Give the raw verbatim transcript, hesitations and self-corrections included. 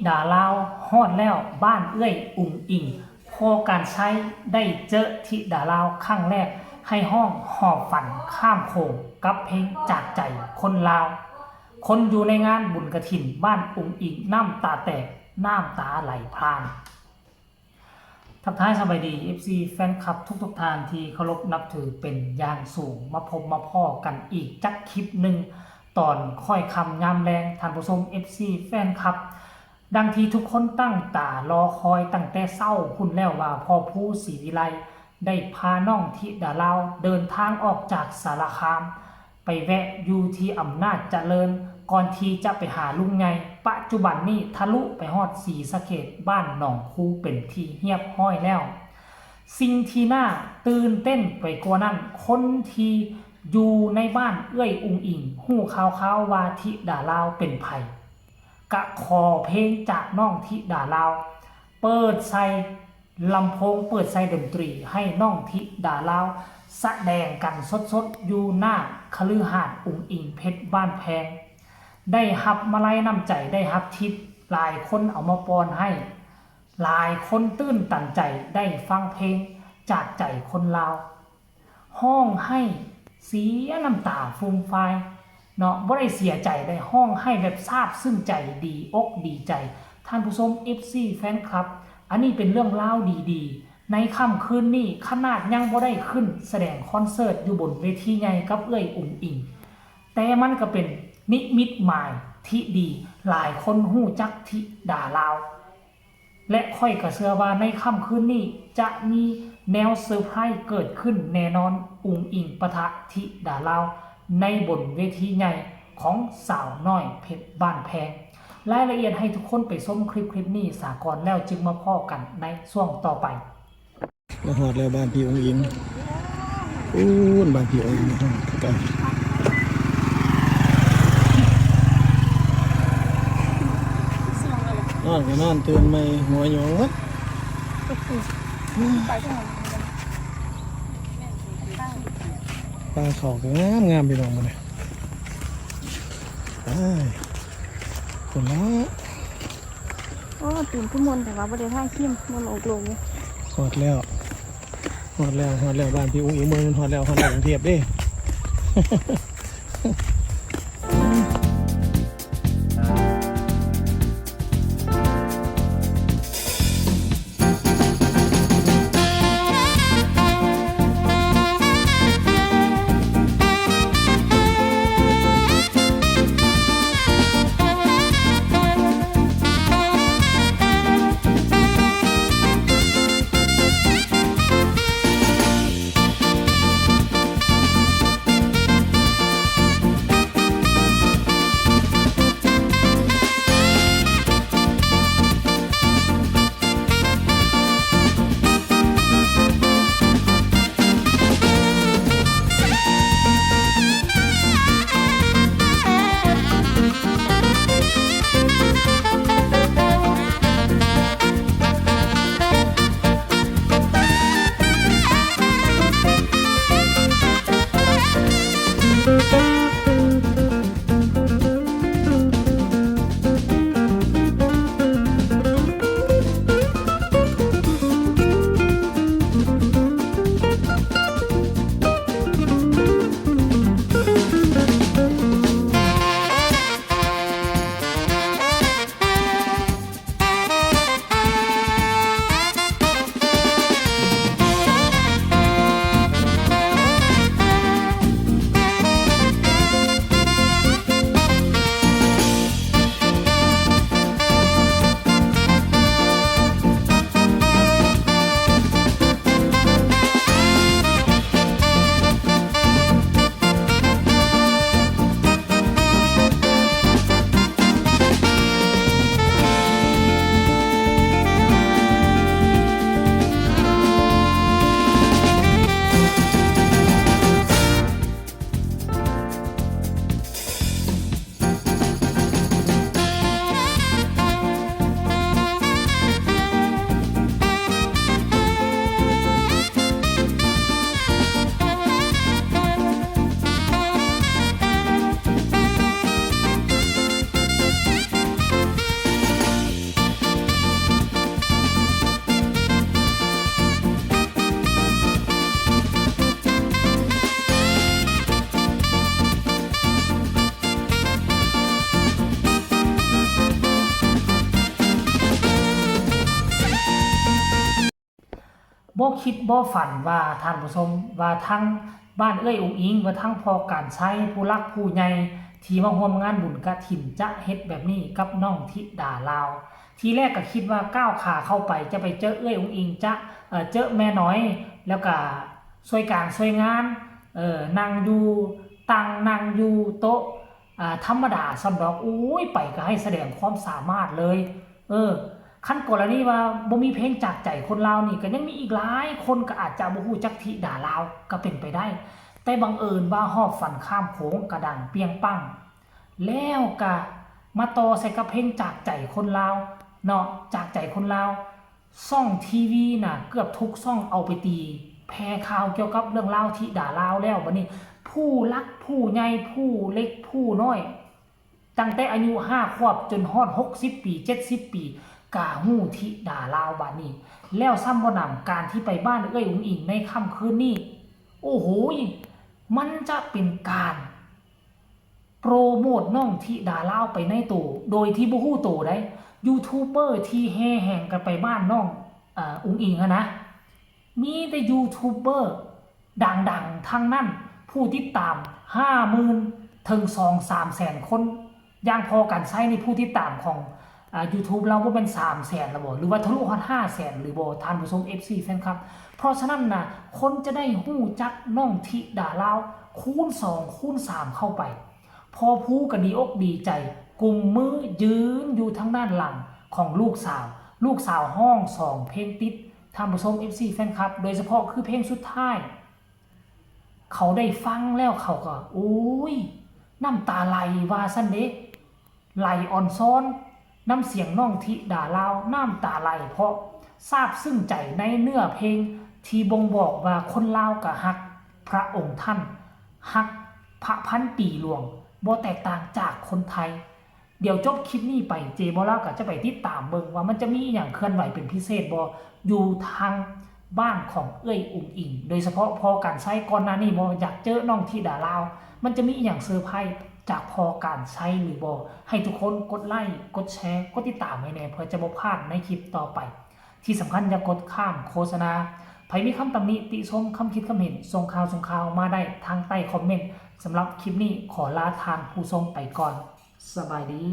ดาลาวฮอดแล้วบ้านเอื้อยอุ๋งอิ๋ง พอการใช้ได้เจอธิดาลาวครั้งแรก ให้ฮ้องหอบฝันข้ามโขงกับเพลงจากใจคนลาว คนอยู่ในงานบุญกฐินบ้านอุ๋งอิ๋งน้ำตาแตก น้ำตาไหลพราง ทักทายสบายดี เอฟซี แฟนคลับทุกๆท่านที่เคารพนับถือเป็นอย่างสูง มาพบมาพ้อกันอีกจักคลิปหนึ่ง ตอนค่อยค่ำยามแลง ท่านผู้ชม เอฟซี แฟนคลับ ดังที่ทุกคนตั้งตารอคอยตั้งแต่เช้าพุ้นแล้วว่าพ่อภูศรีวิไลได้พาน้องธิดาลาวเดินทางออกจากสารคาม ไปแวะอยู่ที่อำนาจเจริญ ก่อนที่จะไปหาลุงใหญ่ ปัจจุบันนี้ทะลุไปฮอดศรีสะเกษ บ้านหนองคูเป็นที่เรียบร้อยแล้ว สิ่งที่น่าตื่นเต้นไปกว่านั้น คนที่อยู่ในบ้านเอื้อยอุ๋งอิ๋งฮู้ข่าวๆว่าธิดาลาวเป็นไผ กะขอเพลงจากน้องธิดาลาว เปิดใส่ลำโพง เปิดใส่ดนตรีให้น้องธิดาลาว แสดงกันสดๆอยู่หน้าคฤหาสน์อุ๋งอิ๋งเพชรบ้านแพง ได้รับมาลัยน้ำใจ ได้รับทิป หลายคนเอามาปอนให้ หลายคนตื้นตันใจได้ฟังเพลงจากใจคนลาว ฮ้องไห้เสียน้ำตาฟูมฟายเนาะ บ่ได้เสียใจได้ ฮ้องไห้แบบซาบซึ้งใจ ดีอกดีใจ ท่านผู้ชม เอฟซี แฟนคลับ อันนี้เป็นเรื่องราวดีๆ ในค่ำคืนนี้ขนาดยังบ่ได้ขึ้นแสดงคอนเสิร์ตอยู่บนเวทีใหญ่กับเอื้อยอุ๋งอิ๋ง แต่มันก็เป็นนิมิตหมายที่ดี หลายคนฮู้จักธิดาลาว และข้อยก็เชื่อว่าในค่ำคืนนี้จะมีแนวเซอร์ไพรส์เกิดขึ้นแน่นอน อุ๋งอิ๋งปะทะธิดาลาว ในบนเวทีใหญ่ของสาวน้อยเพชรบ้านแพง รายละเอียดให้ทุกคนไปชมคลิปคลิปนี้สาก่อน แล้วจึงมาพ้อกันในช่วงต่อไป มาฮอดแล้วบ้านพี่อุ๋งอิ๋ง อู้นบ้านพี่อุ๋งอิ๋งฮอดคือกัน นอนก็นอน ตื่นใหม่หัวหยองหมด ปลาเขาก็งามงามพี่น้องมื้อนี้ ไป คนละ โอ้ ตื่นขึ้นมนต์แต่ว่าบ่ได้ถ่ายคลิป มนต์ออกลง ฮอดแล้ว ฮอดแล้ว ฮอดแล้ว บ้านพี่อุ๋งอิ๋ง เมืองฮอดแล้ว ฮอดแล้วกรุงเทพเด้ คิดบ่ฝันว่าท่านผู้ชม ว่าทั้งบ้านเอื้อยอุ๋งอิ๋ง ว่าทั้งพ่อการชัย ผู้หลักผู้ใหญ่ที่มาร่วมงานบุญกฐินจะเฮ็ดแบบนี้กับน้องธิดาลาว ทีแรกก็คิดว่าก้าวขาเข้าไปจะไปเจอเอื้อยอุ๋งอิ๋ง จะ เอ่อ เจอแม่น้อย แล้วก็ช่วยการช่วยงาน เอ่อ นั่งอยู่ตัง นั่งอยู่โต๊ะ อ่า ธรรมดาส่ำดอก โอ้ย ไปก็ให้แสดงความสามารถเลย เออ คันกรณีว่าบ่มีเพลงจากใจคนลาวนี่ ก็ยังมีอีกหลายคนก็อาจจะบ่ฮู้จักธิดาลาว ก็เป็นไปได้ แต่บังเอิญว่าฮอบฟันข้ามโขงกะดังเปรี้ยงปัง แล้วก็มาต่อใส่กับเพลงจากใจคนลาวเนาะ จากใจคนลาว ช่องทีวีน่ะ เกือบทุกช่องเอาไปตี แผ่ข่าวเกี่ยวกับเรื่องราวธิดาลาวแล้ว บัดนี้ ผู้หลักผู้ใหญ่ ผู้เล็กผู้น้อย ตั้งแต่อายุห้าขวบจนฮอดหกสิบปี เจ็ดสิบปี ก็ฮู้ธิดาลาวบัดนี้ แล้วซ้ำบ่หนำ การที่ไปบ้านเอื้อยอุ๋งอิ๋งในค่ำคืนนี้ โอ้โหย มันจะเป็นการโปรโมทน้องธิดาลาวไปในโต โดยที่บ่ฮู้โตได้ ยูทูบเบอร์ที่แห่แหนกันไปบ้านน้อง อ่า อุ๋งอิ๋งหั้นนะ มีแต่ยูทูบเบอร์ดังๆ ทั้งนั้น ผู้ติดตามห้าหมื่นถึงสองสามแสนคน อย่างพ่อการชัยนี่ ผู้ติดตามของ อ่า ยูทูบลาวบ่แม่นสามแสนแล้วบ่ หรือว่าทะลุฮอดห้าแสนหรือบ่ ท่านผู้ชม เอฟซี แฟนคลับ เพราะฉะนั้นน่ะ คนจะได้ฮู้จักน้องธิดาลาว คูณสอง คูณสาม เข้าไป พ่อผู้ก็ดีอกดีใจ กุมมือยืนอยู่ทางด้านหลังของลูกสาว ลูกสาวฮ้องสองเพลงติด ท่านผู้ชม เอฟซี แฟนคลับ โดยเฉพาะคือเพลงสุดท้าย เขาได้ฟังแล้วเขาก็ โอ้ย น้ำตาไหลว่าซั่นเด้ ไหลอ่อนซ้อน น้ำเสียงน้องธิดาลาว น้ำตาไหล เพราะซาบซึ้งใจในเนื้อเพลงที่บ่งบอกว่าคนลาวก็ฮักพระองค์ท่าน ฮักพระพันปีหลวง บ่แตกต่างจากคนไทย เดี๋ยวจบคลิปนี้ไป เจบ่าวลาวก็จะไปติดตามเบิ่งว่ามันจะมีอิหยังเคลื่อนไหวเป็นพิเศษบ่ อยู่ทางบ้านของเอื้อยอุ๋งอิ๋ง โดยเฉพาะพ่อการชัย ก่อนหน้านี้บ่อยากเจอน้องธิดาลาว มันจะมีอิหยังเซอร์ไพรส์จากพ่อการชัยหรือบ่ ให้ทุกคนกดไลค์ กดแชร์ กดติดตามไว้แน่ เพื่อจะบ่พลาดในคลิปต่อไป ที่สำคัญอย่ากดข้ามโฆษณา ไผมีคำตำหนิติชม คำคิดคำเห็น ส่งข่าวส่งข่าวมาได้ทางใต้คอมเมนต์ สำหรับคลิปนี้ขอลาท่านผู้ชมไปก่อน สบายดี